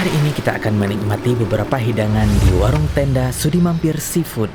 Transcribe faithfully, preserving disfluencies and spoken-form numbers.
Hari ini kita akan menikmati beberapa hidangan di warung tenda Sudi Mampir Seafood.